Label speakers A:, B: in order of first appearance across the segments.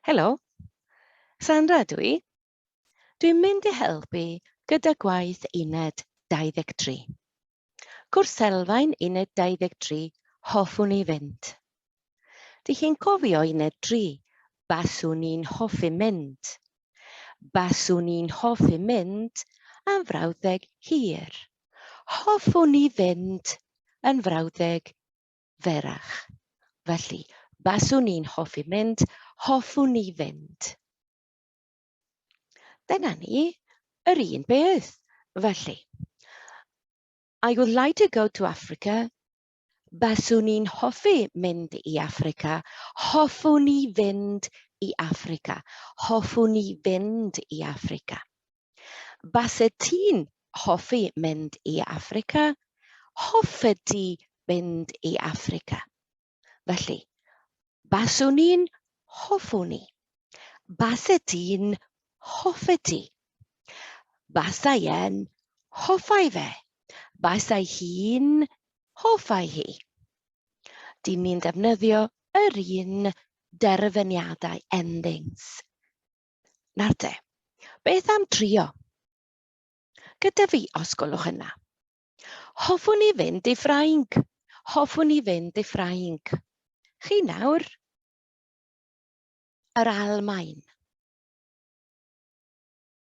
A: Helo, Sandra dw i. Dwi'n mynd i helpu gyda gwaith Uned 23. Cwrs Sylfaen Uned 23, Hoffwn i fynd. Dych chi'n cofio Uned 3, Baswn i'n hoffi mynd. Baswn i'n hoffi mynd am frawddeg hir. Hoffwn i fynd yn frawddeg ferach. Felly, baswn i'n hoffi mynd, hoffwn i fynd. Dyna ni, yr un beth. Felly, I would like to go to Africa. Baswn i'n hoffi mynd i Affrica. Hoffwn i fynd i Affrica. Hoffwn i fynd i Affrica. Base ti'n hoffi mynd i Affrica? Hoffet ti fynd i Affrica? Felly, baswn i'n hoffwn i. Base ti'n hoffet ti. Basai e'n hoffai fe. Basai hi'n hoffai hi. Dyn ni'n defnyddio yr un derfyniadau endings. Nawr te, beth am trio? Gyda fi, os gwelwch yn dda. Hoffwn i fynd i Ffrainc. Hoffwn i fynd i Ffrainc. Chi nawr? Yr Almaen.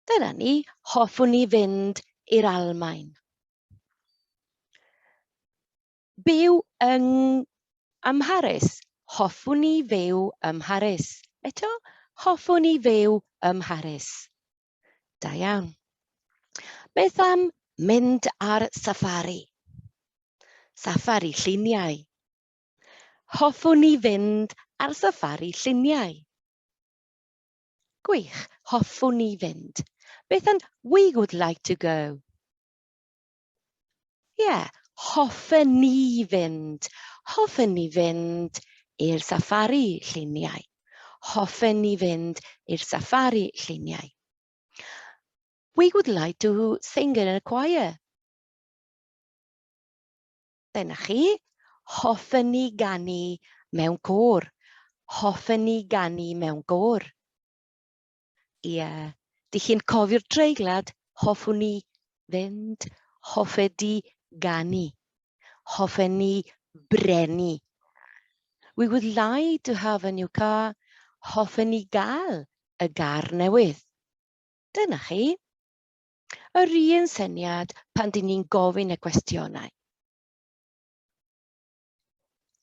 A: Dyna ni, hoffwn i fynd i'r Almaen. Byw yng ym Mharis. Hoffwn i fyw ym Mharis. Eto, hoffwn i fyw ym Mharis. Da iawn. Beth am mynd ar safari? Safari lluniau. Hoffwn i fynd ar safari lluniau. Gwych, hoffwn i fynd. Beth am we would like to go? Ie, hoffen ni fynd. Hoffen ni fynd i'r saffari lluniau. Hoffen ni fynd i'r saffari lluniau. We would like to sing in a choir. Dyna chi. Hoffen ni ganu mewn côr. Hoffen ni ganu mewn côr. Ie. Dych chi'n cofio'r treiglad? Hoffwn i fynd. Hoffet di ganu. Hoffen ni brynu. We would like to have a new car. Hoffen ni gael y gar newydd. Dyna chi. Yr un syniad pan dyn ni'n gofyn y cwestiynau.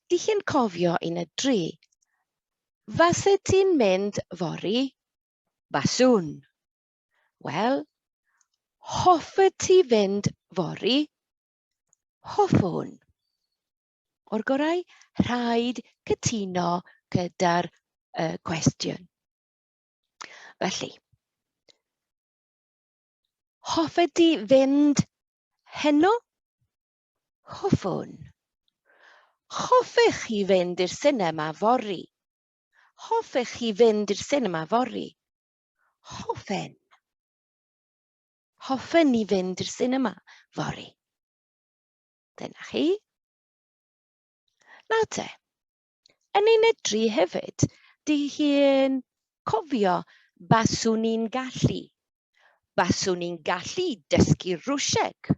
A: Dych chi'n cofio un y dri? Fase ti'n mynd fory? Baswn. Wel, hoffet ti fynd fory? Hoffwn. O'r gorau, rhaid cytuno gyda'r uh, cwestiwn. Felly, hoffet ti fynd heno? Hoffwn. Hoffech chi fynd i'r sinema fory? Hoffech chi fynd i'r sinema fory? Hoffen. Hoffen ni fynd i'r sinema fory. Dyna chi. Nawr te, yn uned 3 hefyd, di hi'n cofio baswn i'n gallu. Baswn i'n gallu dysgu Rwsieg.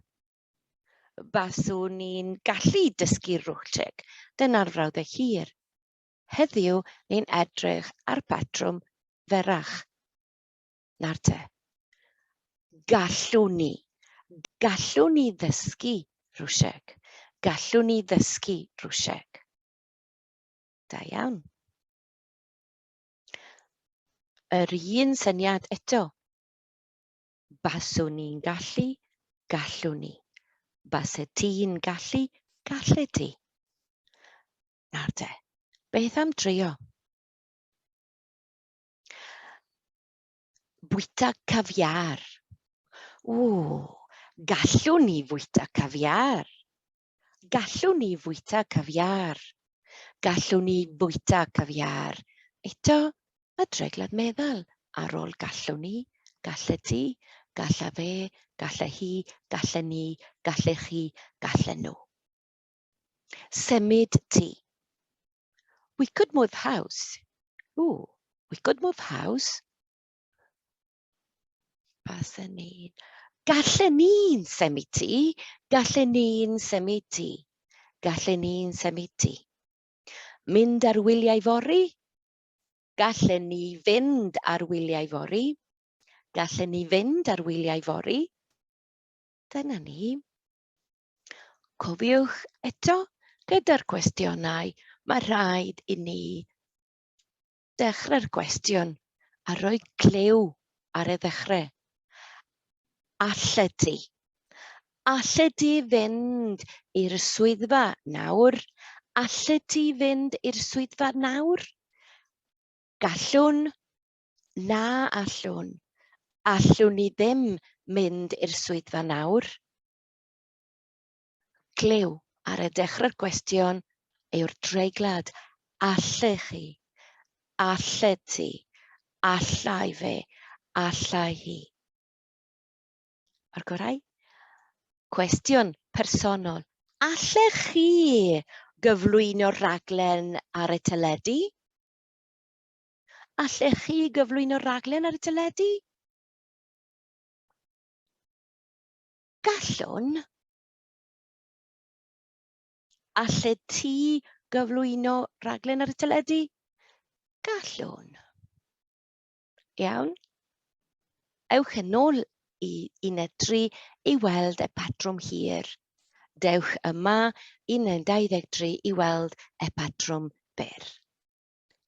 A: Baswn i'n gallu dysgu Rwsieg. Dyna'r frawddeg hir. Heddiw, ni'n edrych ar patrwm ferach. Nawr te. Gallwn ni. Gallwn ni ddysgu Rwsieg. Gallwn ni ddysgu Rwsieg. Da iawn. Yr un syniad eto. Baswn i'n gallu, gallwn i. Base ti'n gallu, gallet ti. Nawr te, beth am drio? Bwyta cafiar. Ww, gallwn ni fwyta cafiar. Gallwn ni fwyta cafiar. Gallwn ni fwyta cafiar. Eto, y treiglad meddal ar ôl gallwn ni, gallet ti, galla fe, galla hi, gallen ni, gallech chi, gallen nhw. Symud ti. We could move house. Ooh. We could move house. Basen ni. Gallen ni'n symud tŷ. Gallen ni'n symud tŷ. Gallen ni'n symud tŷ. Mynd ar wyliau fory. Gallen ni fynd ar wyliau fory. Gallen ni fynd ar wyliau fory. Dyna ni. Cofiwch eto, gyda'r cwestiynau, mae rhaid i ni dechrau'r cwestiwn a rhoi clyw ar y ddechrau. Allet ti? Allet ti fynd i'r swyddfa nawr? Allet ti fynd i'r swyddfa nawr? Gallwn? Na allwn. Allwn ni ddim mynd i'r swyddfa nawr. Clyw ar y dechrau'r cwestiwn yw'r treiglad allech chi, allet ti, allai fe, allai hi. O'r gorau? Cwestiwn personol. Allech chi gyflwyno rhaglen ar y teledu? Allech chi gyflwyno rhaglen ar y teledu? Gallwn. Allet ti gyflwyno rhaglen ar y teledu? Gallwn. Iawn. Ewch yn ôl i uned 3 i weld y patrwm hir. Dewch yma uned 23 i weld y patrwm byr.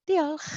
A: Diolch.